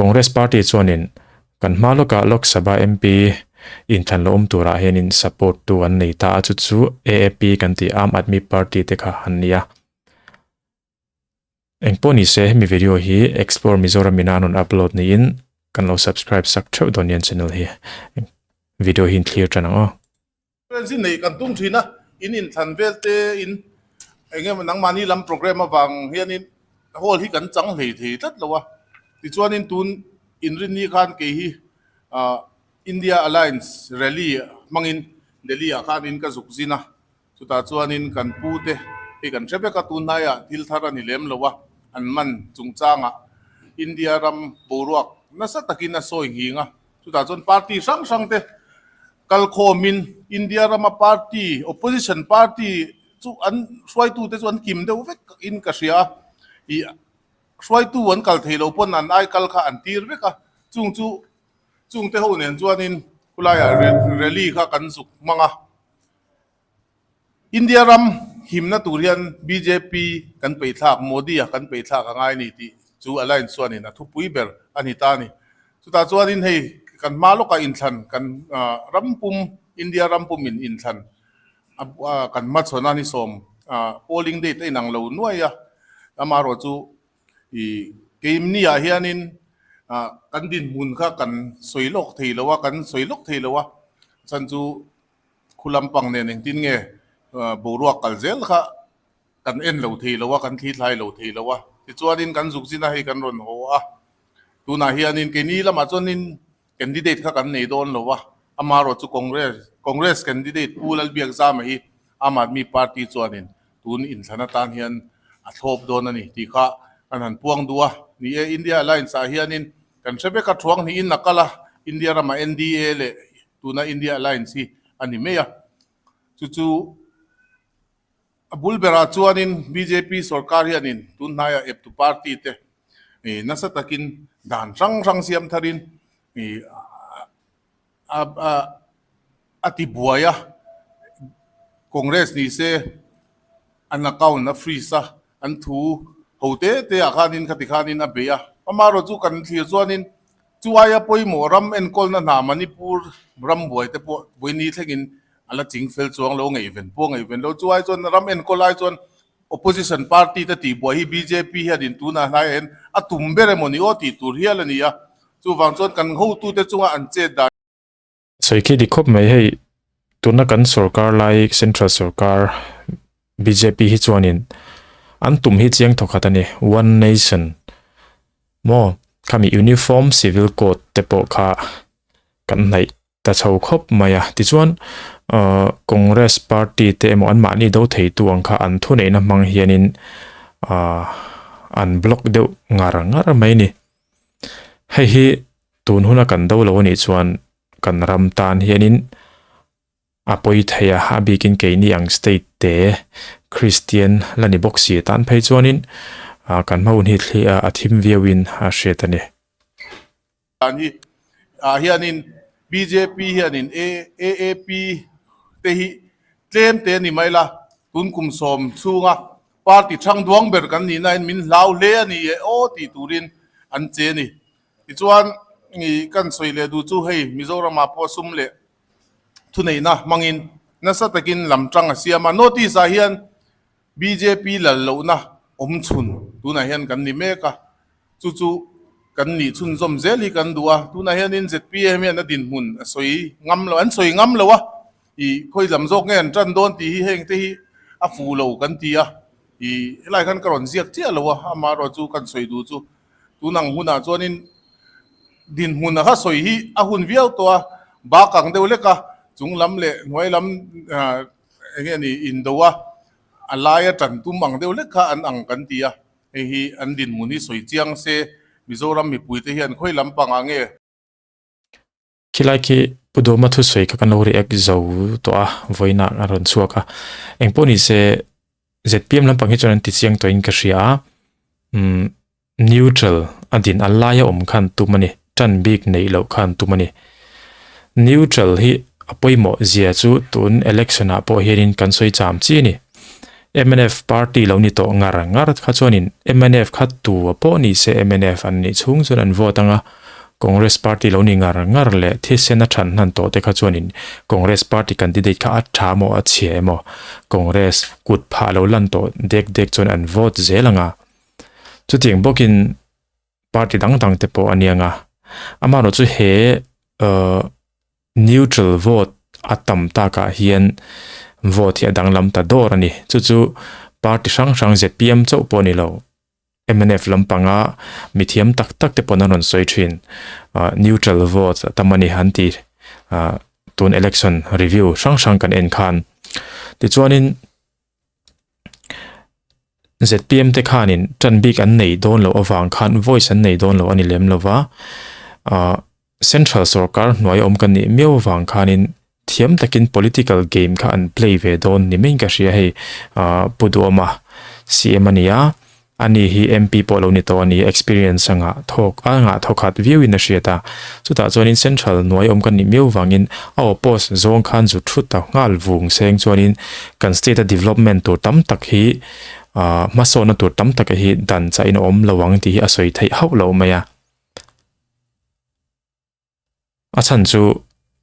Congress party chuanin kan hma lawkah Lok Sabha MP inthlan lo awm turah hianin support tu an nei ta a, chu chu AAP kan tih Aam Aadmi Party te kha an ni a. Engpawh ni se hemi video hi Explore Mizoram ina an rawn upload niin kan lo subscribe sak theuh dawn nia channel hi. Video hi in thlir tan ang aw. Conference hi neih kan tum thin a, in inthlan vel te in eng emaw nangmahni lam program avang hianin hall hi kan chang hlei thei tlat lo a. Tichuanin tun inrinni khan kei hi ah India Alliance rally hmangin Delhi ah khanin ka zuk zin a, chutah chuanin kan pu te hei kan hre vek a, tun hnaiah thil thar a ni lem lo a, an man chungchangah India ram boruak nasa takin a sawi nghing a. Chutah chuan party hrang hrang te kalkhawmin India rama party, opposition party chu an hruaitute chu an kim deuh vek in ka hria a. Ih hruaitu an kal thei lo pawn an ai kal kha an tir vek a. Chung chu chungte ho nen chuanin khulaiah rally kha kan zuk hmang a. India ram himna tur hian bjp kan peithlak, Modi-a kan peithlak a ngai a ni tih chu Alliance chuanin a thupui ber a ni ta a ni. Chutah chuanin hei kan hma lawkah inthlan kan ram pum, India ram pumin inthlan kan hmachhawn a ni sawm polling date a inang lo nuai a, amaherawh chu ih keimniah hianin kan dinhmun kha kan sawi lawk thei lo a, kan sawi lawk thei lo a, chhan chu Khu lampang nen engtin nge boruak kal zel kha kan en lo thei lo a, kan thli thlai lo thei lo a. Tichuanin kan zuk zin a hei kan rawn haw a, tunah hianin keini lamah chuanin candidate kha kan nei dawn lo a, amaherawh chu Congress Congress candidate Pu Lalbiakzama hi Aam Aadmi Party chuanin tun inthlan atan hian a thlawp dawn a ni tih kha kan han puang duh a. Ni e, India Alliance ah hianin kan hre vek a, thuang hnihin a kal a, India ramah NDA leh Tuna India Alliance hi a ni mai a, chu chu a bul berah chuanin bjp sorkar hianin tun hnaiah eptu party te nasa takin dan hrang hrang siam tharin a ti buai a, Congress ni se an account a freeze a, an thu ho te te ah khanin khati khanin a bei a, amaherawhchu chu kan thlir chuanin Chu aia pawimawh ram enkawlna hna Manipur ram buai te pawh Buini thlengin a la ching fel chuang lo, ngaihven pawh ngaihven lo. Chu ai chuan ram enkawl ai chuan opposition party te tih buai hi bjp hianin tunah hnaiah hian a tum ber emaw ni aw tih tur hial a ni a. Chuvang chuan kan hotute chunga an chet dan. Sawi khi dik khawp mai hei tuna kan sorkar lai central sorkar bjp hi chuanin an tum hi chiang thawkhat a ni one nation maw khami uniform civil code te pawh kha kan hnaih ta chho khawp mai a tichuan ahh congress party te emaw an mahni do thei tu ang kha an thuneihna hmang hianin ahh an block deuh ngar ngar mai a ni hei hi. Tun huna kan do lo anih chuan kan ram tan hianin a pawi thei a, a bikin keini ang state te Kristian la ni bawk si tan phei chuanin kan hma hun hi thli a thim viauin a hriat a ni. Dan hi ah hianin bjp hianin AAP te hi tlem te a ni mai la, tun kum sawm chhunga party thang duang ber kan nih nain min hlau hle a ni e aw tih turin an che a ni. Tichuan, kan sawi leh duh chu hei Mizoramah pawh sum leh thuneihna hmangin nasa takin lam tang a siam a. Notice ah hian bjp lal lohna awm chhun tunah hian kan ni mek a, chu chu kan nih chhunzawm zel hi kan duh a. Tunah hianin zpm hian a dinhmun a sawi ngam lo, an sawi ngam lo a, ih khawi lam zawk nge an tan dawn tih hi heng te hi a fuh lo kan ti a. Ih helai khan ka rawn ziak chiah lo a, amaherawhchu chu kan sawi duh chu Tun ang hunah chuanin dinhmun a kha sawi hi a hun viau tawh a, bak ang deuh lek a, chung lam leh hnuai lam eng nge ni indo a, a laia tan tum ang deuh lek kha an ang kan ti a, hei hi an dinhmun hi sawi chiang se Mizoram mipuite hian khawi lampangah nge. Khilai khi Pu Dawma thusawi kha kan lo react zo tawh a, vawiinah a rawn chhuak a. Engpawh ni se zpm lampang hi chuan an ti chiang tawhin ka hria a, umm neutral a din a laia awm khan tum a ni, tan bik neih loh khan tum a ni. Neutral hi a pawimawh zia chu tun election ah pawh hianin kan sawi cham chi a ni. Mnf party lo ni tawh ngar ngar kha chuanin mnf kha tu pawh ni se mnf an nih chhung chuan an vote anga Congress party lo ni ngar ngar leh thisen a than hnan tawh te kha chuanin Congress party candidate kha a tha maw a chhia emaw Congress kut phah lo lan tawh dek dek chuan an vote zel anga chutiang bawkin party dang dang te pawh a nia nga. Amaherawh chu he uh neutral vote a tam takah hian vote hi a danglam ta dawr a ni. Chu chu party hrang hrang zpm chauh pawh a ni lo. Mnf lampanga mithiam tak tak te pawn an rawn sawi thin. Uh neutral vote a tam a ni han ti uh tun election review hrang hrang kan en khan. Tichuanin. Zpm te khanin tan bik an nei dawn loh avang khan voice an nei dawn loh a ni lem lo va, ah central sorkar hnuai awm ka nih miau avang khanin thiam takin political game kha an play ve dawn ni maiin ka hria hei ah Pu Duhawma CM a ni a. Ani hi MP pawh lo ni tawh a ni, experience a ngah thawk a ngah thawk khat viau in a hriat a. Chutah chuanin Central hnuai awm kan nih miau vangin a oppose zawng khan zu thu ta nghal vung seng chuanin kan state a development tur tam tak hi ah hmasawnna tur tam tak hi dan chah in a awm lo ang tih hi a sawi theih hauh loh mai a. A chhan chu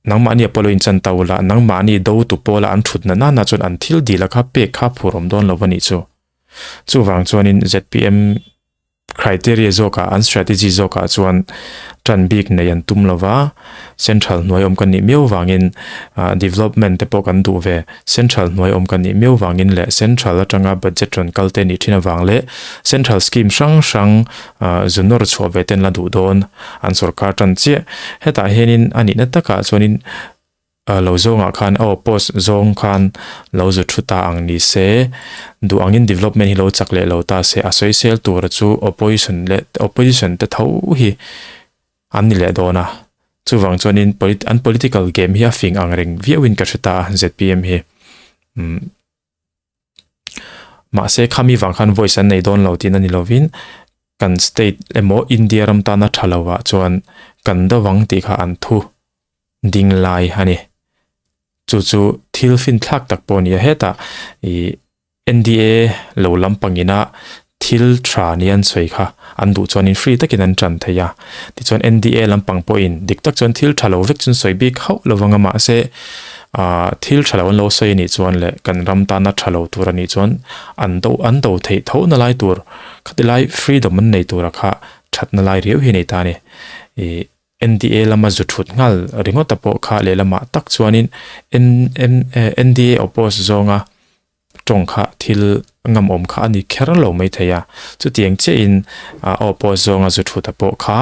nangmahni a pawlawin chan ta ula, nangmahni dotu pawla an thut na nana chuan an thil dil a kha pek kha phur awm dawn lo a nih chu. Chuvang chuanin zpm criteria zawkah an strategy zawkah chuan tan bik nei an tum lova, central hnuai awm kan nih miau vangin development te pawh kan duh ve. Central hnuai awm kan nih miau vangin leh Central atanga budget rawn kal te nih thin avang leh Central scheme hrang hrang zu nawr chhuah ve ten la duh dawn an sorkar tan chiah. Hetah hianin a nihna takah chuanin lo zawngah khan aw post zawng khan lo zu thu ta ang ni se, duh angin development hi lo chak leh lo ta se a sawisel tura chu opposition leh opposition te tho hi An ni leh dawn a, chuvang chuanin an political game hi a fing ang reng viauin ka hre ta a zpm hi. Umm mahse khami vang khan voice an nei dawn lo tihna ni lovin kan state emaw India ram tana tha lovah chuan kan do vang tih kha an thu ding lai a ni. Chu chu thil finthlak tak pawh a ni a, hetah ih NDA lo lampangina thil tha ni an sawi kha an duh chuanin free takin an tan thei a. Tichuan NDA lampang pawhin dik tak chuan thil tha lo vek chu an sawi bik hauh lo vang a mahse ah thil tha lo an lo sawi anih chuan leh kan ram tana tha lo tur anih chuan an do an do theih tho na lai tur khati lai freedom an nei tura kha thatna lai riau hi a nei ta a ni. Ih NDA lama zu thut nghal ringawta pawh kha lehlamah tak chuanin NDA oppose zawnga tawng kha thil ngamawm kha a ni kher lo mai thei a. Chutiang chiahin a oppose zawnga zu thuta pawh kha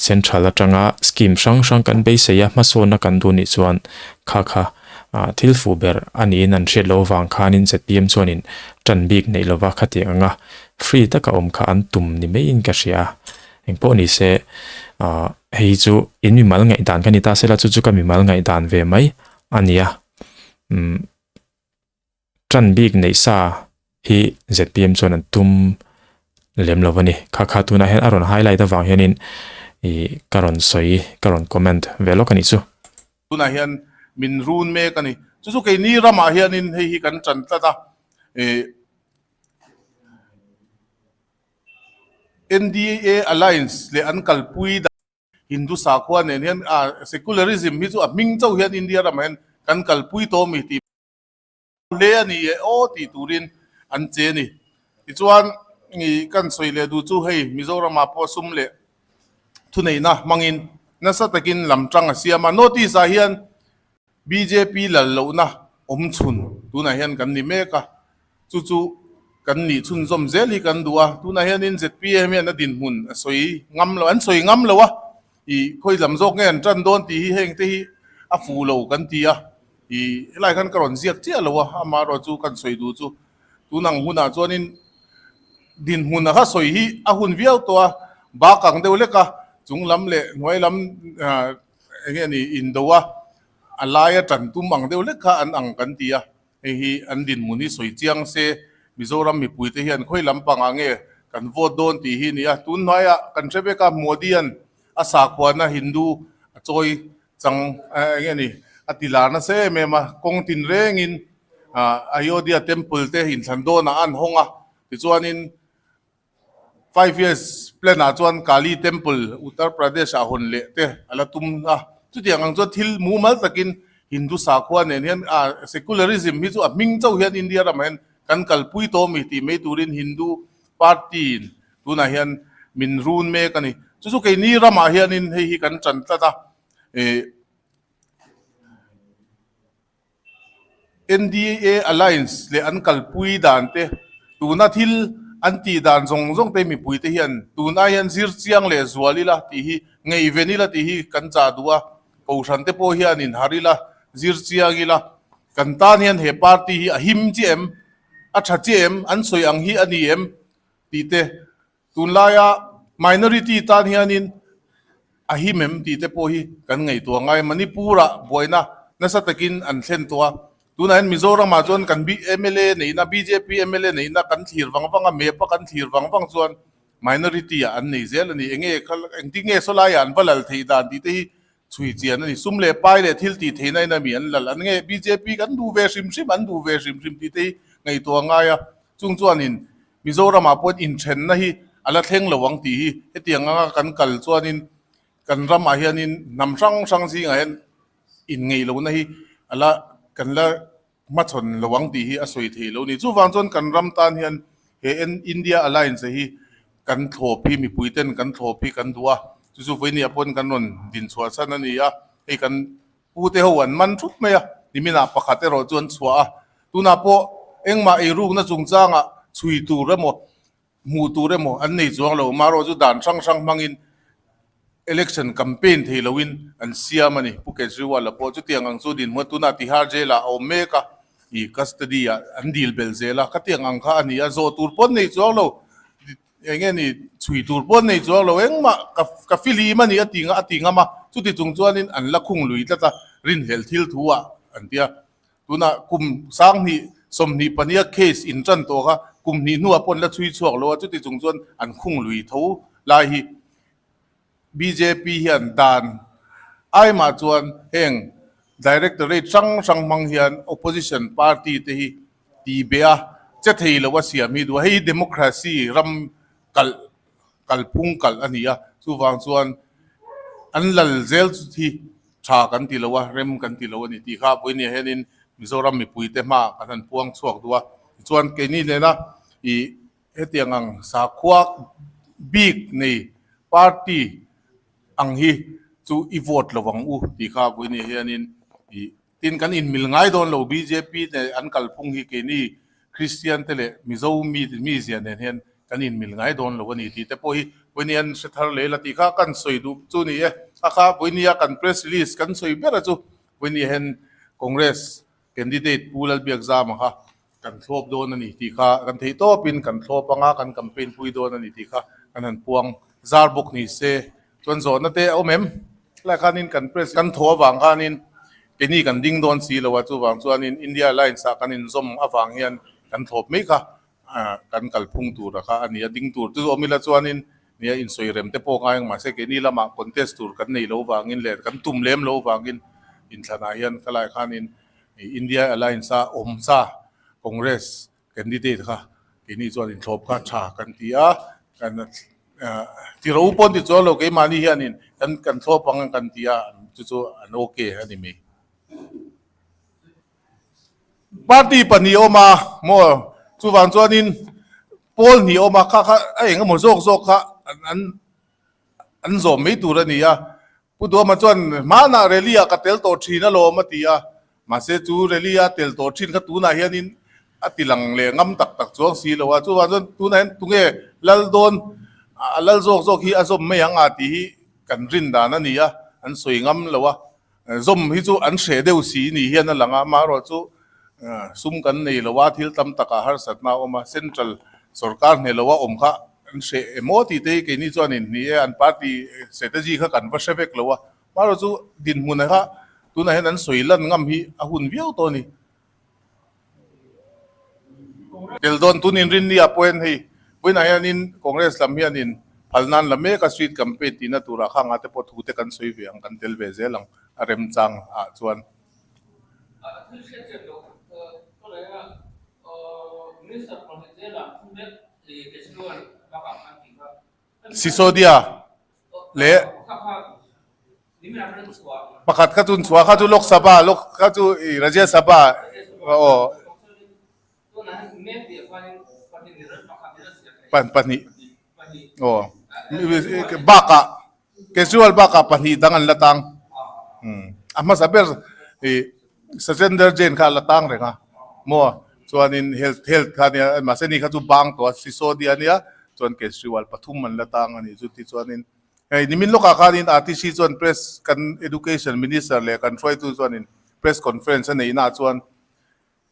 central atanga scheme hrang hrang kan beisei a, hmasawnna kan duh nih chuan kha kha thil fuh ber a niin an hriat loh avang khanin zpm chuanin tan bik neih lova khatiang anga free taka awm kha an tum ni maiin ka hria a. Engpawh ni se, ah hei chu in mimal ngaihdan ka ni ta sela chu chu ka mimal ngaihdan ve mai a ni a. Umm tan bik neih sa hi zpm chuan an tum lem lo a ni. Kha kha tunah hian a rawn highlight avang hianin ih ka rawn sawi ka rawn comment ve lawk a nih chu. Tunah hian min run mek a ni. Chu chu keini ramah hianin hei hi kan tan tlat a, ih NDA Alliance leh an kalpui dan Hindu sakhua nen hian secularism hi chu a hming chauh hian India ramah hian kan kalpui tawh mi tih hle a ni e aw tih turin an che a ni. Tichuan kan sawi leh duh chu hei Mizoramah pawh sum leh thuneihna hmangin nasa takin lam tang a siam a. Notice ah hian bjp lal lohna awm chhun tunah hian kan ni mek a. Chu chu kan nih chhunzawm zel hi kan duh a, tunah hianin zpm hian a dinhmun a sawi ngam lo, an sawi ngam lo a, ih khawi lam zawk nge an tan dawn tih hi heng te hi a fuh lo kan ti a, ih helai khan ka rawn ziak chiah lo a, amaherawh chu kan sawi duh chu tun ang hunah chuanin dinhmun a kha sawi hi a hun viau tawh a, bak ang deuh lek a, chung lam leh hnuai lam eng nge ni indo a, a laia tan tum ang deuh lek kha an ang kan ti a. Hei hi an dinhmun hi sawi chiang se, Mizoram mipuite hian khawi lampangah nge kan vote dawn tih hi a ni a. Tun hnuaiah kan hre vek a, Modi-a'n a sakhuana Hindu a chawi chang eng nge ni a ti lar nasa em em a, kawng tin rengin Ayodhya temple te inthlan dawnah an hawng a, tichuanin Five years plan ah chuan Kali temple Uttar Pradesh ah hawn leh te a la tum a, chutiang ang chuan thil mumal takin Hindu sakhua nen hian ah secularism hi chu a hming chauh hian India ramah hian kan kalpui tawh ami tih mai turin Hindu party in tunah hian min run mek a ni. Chu chu keini ramah hianin hei hi kan tan tlat a, eh. NDA Alliance leh an kalpui dan te, tuna thil an tih dan zawng zawng te mipui te hian tun ai hian zir chiang leh zual ila tih hi ngaihven ila tih hi kan chah duh a, Kohhran te pawh hian inharh ila, zir chiang ila, kan tan hian he party hi a him chiah em, a tha chiah em, an sawi ang hi a ni em tih te Tunlaia minority tan hianin a him em tih te pawh hi kan ngaihtuah ngai. Manipur-ah buaina nasa takin an thlen tawh a, tunah hian Mizoramah chuan kan mla neihna, bjp mla neihna kan thlir vang vang a, map a kan thlir vang vang chuan minority-ah an nei zel a ni. Enge engtin nge sawlaiah an va lal theih dan tih te hi chhui chian a ni. Sum leh pai leh thil tih theihna in a mi an lal an nge bjp kan duh ve hrim hrim, an duh ve hrim hrim tih te hi ngaihtuah ngai a, chung chuanin Mizoramah pawhin inthenna hi a la thleng lo ang tih hi hetiang anga kan kal chuanin kan ramah hianin hnam hrang hrang zingah hian inngeih lohna hi a la kan la hmachhawn lo ang tih hi a sawi thei lo a ni. Chuvang chuan kan ram tan hian he India Alliance hi kan thlawp hi mipui ten kan thlawp hi kan duh a, chu chu vawinia pawhin kan rawn dinchhuah chhan a ni a, hei kan Pu te ho an man thup mai a, niminah pakhat erawh chu an chhuah a, tunah pawh engmah eirukna chungchangah chhui tur emaw, hmuh tur emaw an nei chuang lo, amaherawh chu dan hrang hrang hmangin election campaign thei loin an siam a ni. Pu Kejriwal-a pawh chutiang ang chu dinhmun tunah Tihar Jail-ah a awm mek a, ih custody-ah an dil belh zel a, khatiang ang kha a ni a, zawh tur pawh an nei chuang lo. Eng nge ni chhui tur pawh an nei chuang lo, engmah ka ka fihlim a ni a ti a ti ngam a, chuti chung chuanin an la khung lui tlat a, rinhlelh thil thu ah an ti a. Tunah kum 20 24 a case in tan tawh kha kum hnih hnuah pawh an la chhui chhuak lo a, chuti chung chuan an khung lui tho lai hi bjp hian dan aimah chuan heng directorate hrang hrang hmang hian opposition party te hi ti be a, che thei lo a siam hi duh a, hei hi democracy ram kalh kalphung kalh a ni a, chuvang chuan an lal zel hi tha kan ti lo a, rem kan ti lo a ni tih kha vawinia hianin Mizoram mipuite hmaah kan han puang chhuak duh a, tichuan keini nena ih hetiang ang sakhua bik nei party ang hi chu i vote lo ang u tih kha vawinia hianin ih Tin, kan inmil ngai dawn lo, bjp te an kalphung hi keini Kristian te leh Mizo mi mizia nen hian kan inmil ngai dawn lo a ni tih te pawh hi vawinia an hre thar leh la tih kha kan sawi duh chu ni e. A kha vawinia kan press release kan sawi ber a chu vawinia hian Congress candidate Pu Lalbiakzama kha kan thlawp dawn a ni tih kha kan theih tawpin kan thlawp anga kan campaign pui dawn a ni tih kha kan han puang zar bawk ni se. Chuan zawhna te a awm em? Helai khanin kan press kan thaw avang khanin keini kan ding dawn si lo a, chuvang chuanin India Alliance ah kan inzawm avang hian kan thlawp mai kha kan kalphung tur a kha a ni a, ding tur chu awm ila chuanin nia insawi rem te pawh ngai ang mahse keini lamah contest tur kan nei lo vangin leh kan tum lem lo vangin inthlanah hian helai khanin India Alliance a awm sa Congress candidate kha keini chuan inthlawp kha tha kan ti a, kan ti ro pawn ti chuang lo keimahni hianin kan kan thlawp ang kan ti a chu chu an okay a ni mai. Party pahnih a awm a maw chuvang chuanin pawl hnih a awm a kha kha a eng emaw zawk zawk kha an an zawm mai tur a ni a. Pu Duama chuan, Hmanah rally ah ka tel tawh thin alawm a ti a, mahse chu rally a tel tawh thin kha tunah hianin a ti lang leh ngam tak tak chuang si lo a, chuvang chuan tunah hian tunge lal dawn a lal zawk zawk hi a zawm mai ang a tih hi kan rin dan a ni a, an sawi ngam lo a, zawm hi chu an hreh deuh si ni hian a lang a, amaherawh chu sum kan nei lo a, thil tam takah harsatna a awm a, central sorkar hne lo a awm kha An hreh emaw tih te hi keini chuan in ni e, an party strategy kha kan va hre vek lo a, hmarawh chu dinhmun kha tunah hian an sawi lan ngam hi a hun viau tawh a ni. Tel dawn tun inrinni ah pawh hian hei vawiinah hianin Congress lam hianin phal nan la mek a street campaign tihna turah khang ah te pawh thu te kan sawi ve ang, kan tel ve zel ang a remchang ah chuan. Sisodia leh pakhat kha chu chhuah kha chu Lok Sabha Lok kha chu ih Rajya Sabha aw pahnih aw bakah Kejriwal bakah pahnih dang an la tang a hmasa ber ih Satyendar Jain kha a la tang reng a maw chuanin health health kha ania mahse ni kha chu bang tawh a Sisodia ania chuan Kejriwal pathum an la tang a nih chu tichuanin hei nimin lawkah khanin RTC chuan press kan education minister leh kan hruaitu chuanin press conference a neihnaah chuan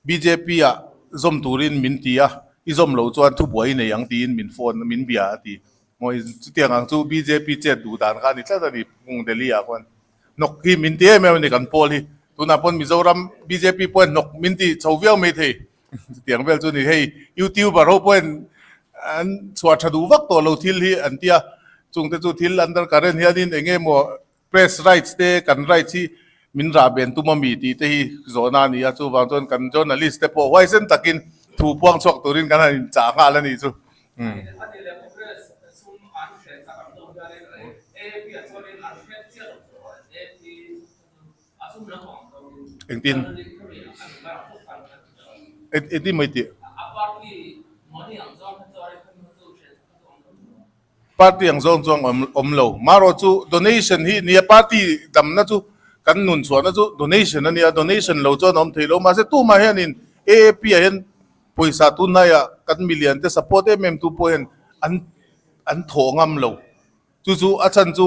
Bjp ah zawm turin min ti a, i zawm lo chuan thubuai i nei ang tiin min phone min bia a ti. Maw chutiang ang chu bjp chet duh dan kha a ni tlat a ni Pung Delhi ah khuan hnawk hi min ti em em a ni kan pawl hi. Tunah pawn Mizoram bjp pawhin hnawk min ti chho viau mai thei. Chutiang vel chu a ni. Hei YouTuber ho pawhin an chhuah tha duh vak tawh lo thil hi an ti a, chungte chu thil under current hianin eng nge maw Press rights te kan rights hi min rah ben tum ami tih te hi zawhna a ni a, chuvang chuan kan journalist te pawh huaisen takin thu puang chhuak turin kan han inchah nghal a nih chu. Engtin? Engtin mai tih? Party ang zawng chuan awm lo. Marawh chu donation hi nia party damna chu kan nun chhuahna chu donation a nia, donation lo chuan a awm thei lo. Mahse tumah hianin AAP ah hian pawisa tunlaiah kan milian te support em em tu pawh hian an an thawh ngam lo. Chu chu a chhan chu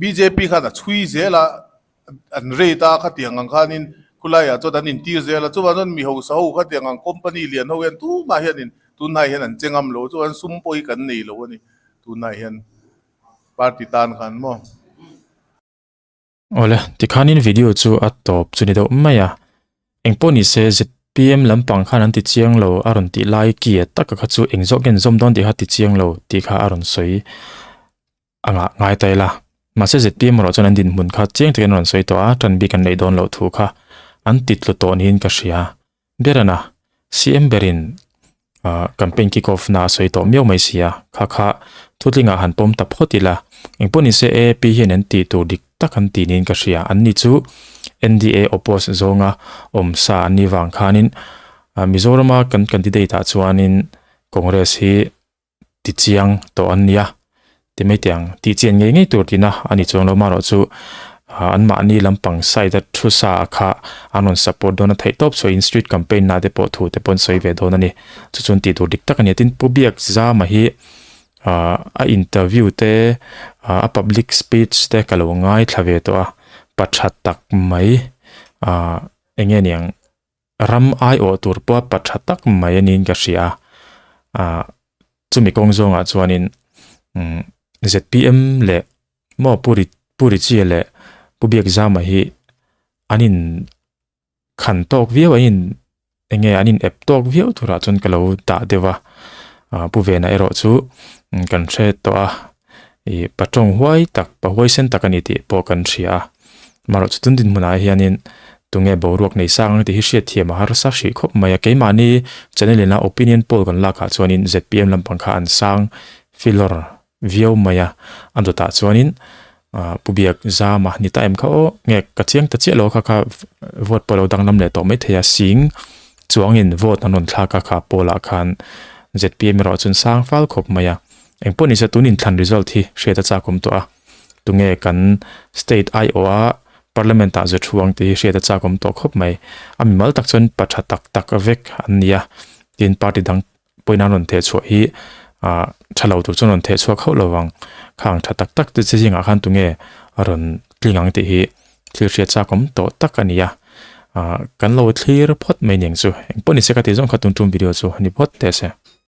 bjp khan a chhui zel a. An rate a khatiang ang khanin khulaiah chuan an intir zel a, chuvang chuan mi hausa ho khatiang ang company lian ho hian tumah hianin tunhnai hian an che ngam lo, chuan sum pawh hi kan nei lo a ni tunhnai hian party tan khan maw. Awle, tikhanin video chu a tawp chu ni deuh mai a, engpawh ni se zpm lampang khan an ti chiang lo a rawn tih lai ki a taka kha chu eng zawk nge an zawm dawn tih kha ti chiang lo tih kha a rawn sawi. A ngah ngai ta ila. Mahse zpm erawh chuan an dinhmun kha chiang takin an rawn sawi tawh a, tan bik an neih dawn loh thu kha an ti tlu tawh niin ka hria. Berana, CM berin campaign kick off na a sawi tawh miau mai si a, kha kha thutlingah han pawm ta phawt ila. Engpawh nise AAP hian an tih tur dik tak an ti niin ka hria. Anni chu NDA oppose zawnga awm sa an nih vang khanin Mizorama kan candidate ah chuanin Congress hi ti chiang tawh an nia ti mai teh ang tih chian ngei ngei tur tihna a ni chuang lo marawh chu an mahni lampang side a thu sa a kha an rawn support dawn a theih tawp sawi in street campaign na te pawh thu te pawh an sawi ve dawn a ni chu chuan tih tur dik tak a ni a tin Pu Biak Zama hi ah a interview te ah a public speech te ka lo ngaithla ve tawh a pa tha tak mai ah eng nge niang. Ram aiawh tur pawh pa tha tak mai a niin ka hria a, ah chumi kawng zawngah chuanin umm zpm leh maw Pu Ri Pu Richie leh Pu Biakzama hi an in khan tawk viau an in eng nge an in ep tawk viau turah chuan ka lo dah deuh a, ah Pu Vena erawh chu kan hre tawh a, ih pa tawng huai tak pa huaisen tak a ni tih pawh kan hria a. Marawh chu tun dinhmunah hianin tunge boruak nei sang ang tih hi hriat thiam a harsa hrih khawp mai a. Keimahni channel ina opinion poll kan lakah chuanin zpm lampang kha an sang filawr viau mai a. A dawtah chuanin Pu Biak Zama ni ta em kha aw nge ka chiang ta chiah lo kha kha vote pawh lo danglam leh tawh mai thei a. Sing chuangin vote an rawn thlak a kha poll ah khan zpm erawh chuan sang fal khawp mai a. Engpawh nise tun inthlan result hi hriat a chak awm tawh a. Tunge kan state aiawh a parliament ah zu thu ang tih hi hriat a chak awm tawh khawp mai. A mimal tak chuan pa tha tak tak vek an ni a, tin party dang pawhin an rawn theh chhuah hi ah tha lo tur chuan rawn theh chhuak hauh lo vang. Khang tha tak tak te chi zingah khan tunge a rawn tling ang tih hi thil hriat chak awm tawh tak a ni a, ah kan lo thlir phawt mai niang chu. Engpawh nise ka tih zawng kha tun tum video chu a ni phawt teh se.